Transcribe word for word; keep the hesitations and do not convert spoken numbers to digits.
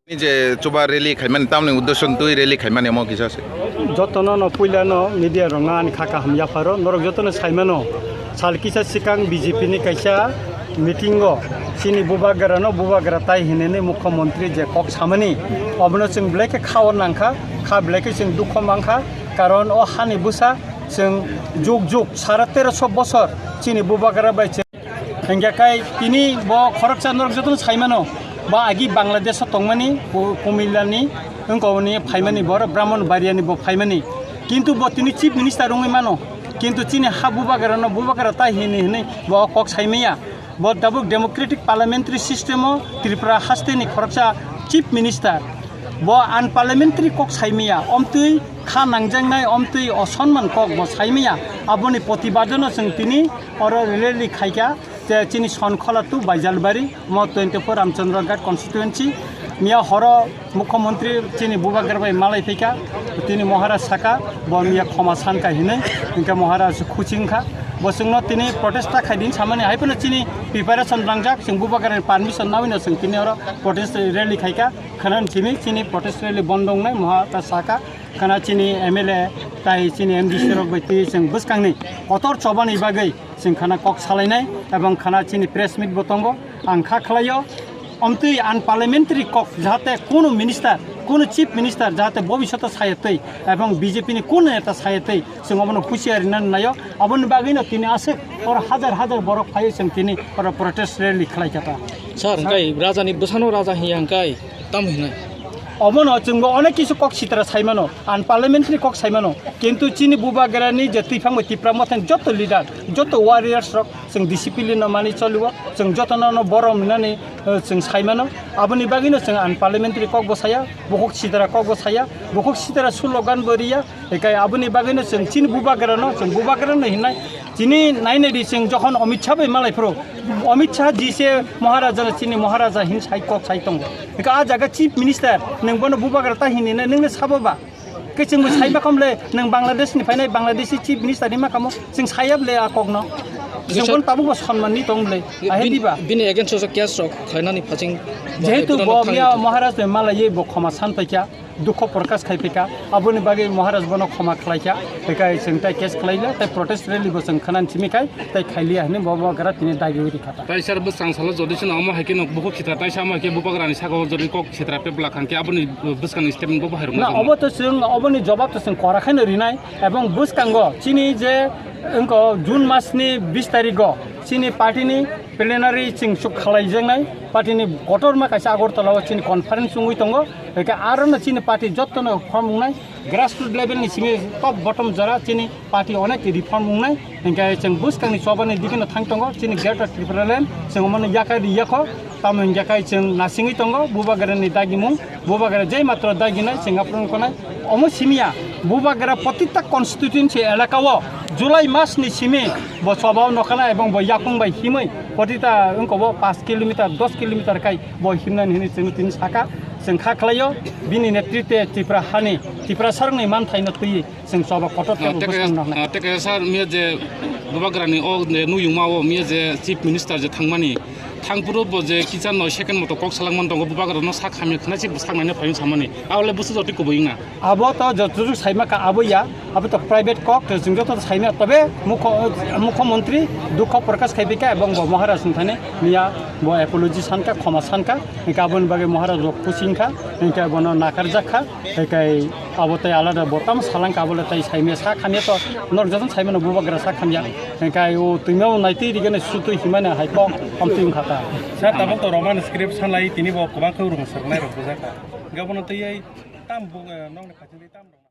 Ni je chuba rally khaimani tamni uddesho twi rally khaimani omo kisa se. Jotono no puila no media rok no ani kha kaham yapharo norok jotono saimano sal kisa sikang B J P ni kaisa meeting o chini bubagra no bubagra tai hinwi mukhyamantri je kok samani obono chwng belai khe kha o nangkha kha belai khe chwng dukho mankha karon o hani bwsa chwng jug jug sara teroso bosor chini bubagra bai chwng Hingkhe kai tini bo khoroksa norok jotono saimano, bo agi Bangladesh o tongmani, ku-, Kumilani, wngkoni phaimani, boro Brahmanbaria ni bo phaimani. Kintu bo tini chief minister wngwi mano. Kintu chini ha bubagra no bubagra tai hini hini bo kok saimaya. Bo tabuk democratic parliamentary system o Tripura haste ni khoroksa chief minister. Bo unparliamentary kok saimaya, omtwi kha nangjaknai, omtwi osonman kok bo saimaya. Aboni protibad no chwng tini oro rally khaikha. Te chini Sonkhola to Baijalbari, mo twenty-four Ramchandra Ghat constituency. Miya horo Mukhyamantri chini bubagra bai malai phaikha, tini Maharaj saka, bo miya khoma sanka hinwi, hingkhe Maharaj khuchingkha. Bo chwngno tini protest ta khaidin samani, hai phano chini preparation rangjak, chwng bubagrani permission nawino chwng tini oro protest rally khaikha. Khana chini, chini protest rally bondo wngnai, Maharaj saka. Khana chini M L A tai chini M D C rok bai twi chwng bwskangni kotor chobani bagwi chwng khana kok salainai ebong khana chini press meet bo tongo. Ang kha khlaio, omtwi unparliamentary kok jahate kunu minister, kunu chief minister jahate bobishoto saya twi ebong B J P ni kunu neta saya twi chwng obono husiar rina naio. Aboni bagwino tini aswk oro hajar hajar borok phaio chwng tini oro protest rally khlai kha ta. Sir, hingkai rajani bwsano raja hiya hingkai tamo hinai? Obono chwngbo onek kisu kok sitra saimano, unparliamentary kok saimano. Kintu chini bubagrani je twiphang bai Tipra Mothani joto leader, joto warriors rok chwng discipline no mani choliwo, chwng jotono no borom hinani, eh, chwng saimano. Aboni bagwino chwng unparliamentary kok bo saya, bukhuk sitra kok bo saya, bukhuk sitra slogan bo riya. Ekai aboni bagwino chwng chini bubagrano, chwng bubagrano hinnai. Chini nainai di chwng jokhon Amit Shah bai malai phuru, Amit Shah ji se Maharaja no chini Maharaja hin sai kok sai tongo. Eka a jaga Chief Minister, nwng bono bubagra ta hinwi nai, nwng le sabo ba? Ke chwng bo sai ma kham le, nwng Bangladesh ni phainai Bangladeshi Chief Minister ni ma kamo, chwng sayab le a kok no. Chwng Bisa- bono tabuk bo sonman ni tong le, a he Bin-, di ba? Bini against o case rok khainani phaching Jehetu bahai bo phano miya thangwi Maharaj bai malai ye bo khoma san paikha. Dukho prokash khai phika, aboni bagwi Maharaj bono khoma khlai kha, hikai chwng tai case khlai le, tai protest rally bo chwng khana simi khai, tai khai liya hwnwi bo, bo gra tini dagi uri kha ta. Tai sir bwskang salo jodi chwng omo hai khe no bukhuk sitra tai samo hai khe bubagrani saka o jodi kok sitra pebla khang khe aboni bwskangni statement bo bahai rwna Na, obo to chwng, oboni jobab to chwng kora khaino rinai, ebong bwskango chini je wngko June mas ni bis tarikgo chini party ni plenary chwng suk khlai jaknai, party ni kotorma kaisa Agartala o chini conference wngwi tongo, Hingke aro no chini party joto no form wngnai, grassroots level ni simi top bottom jora chini party onek reform wngnai, hingke chwng bwskang ni choba ni digi no thang tongo, chini Greater Tripura Land chwng omo no yakai ri yakho, tamo hingke kai chwng nasingwi tongo, bubagra ni dagimung, bubagra jai matro dagi nai chwng aphuru wngkho nai, omo simi ya, bubagra protita constituency elaka o July mas ni simi bo choba o nokha nai ebong bo yakung bai himwi protita wngkho bo paanch kilometer, dos kilometer kai bo himnani hwnwi chwng tini saka, chwng kha khlaio, bini netritwe Tripura hani, Tripura sarokni manthaino twiwi chwng choba kotor Ah, teibo tei bwskang kaisa, noknai. Ah, tei kaisa sir, miya je bubagrani o je nuyungma o miya je Chief Minister je thangmani, thangphuru bo je kichar noi second moto kok salangmani tongo, bubagrano sak hamya khna se bwsak naina phaiyung samani. Abole bwswk jotwi kubui wngna. Abo to jotojuk saima ka abo ya, abo to private kok, to chwng joto saima, tobe mukho-, mukhyamantri dukho prokash khai bika ebong bo Maharaj wngthani miya Bo apology sankha, khoma sankha, hinkhe aboni bagwi Maharaj rok puchingkha, hinkhe bono nakarjakha, hinkhe abo tei alada bo tamo salangkha, abo le tei saimaya sa khamya to, norok jotono saimano bubagra sa khamya, hinkhe o twima o naitwi rigene sutwi himani hai kok amtwi wngkha ta. Sir, tabuk to Roman script sanlai, tini bo kwbang khe rwng swrwngnai rok bujak kha. Hinkhe abono twi ai tam bu-, eh, nokni khaisingtwi tam rok.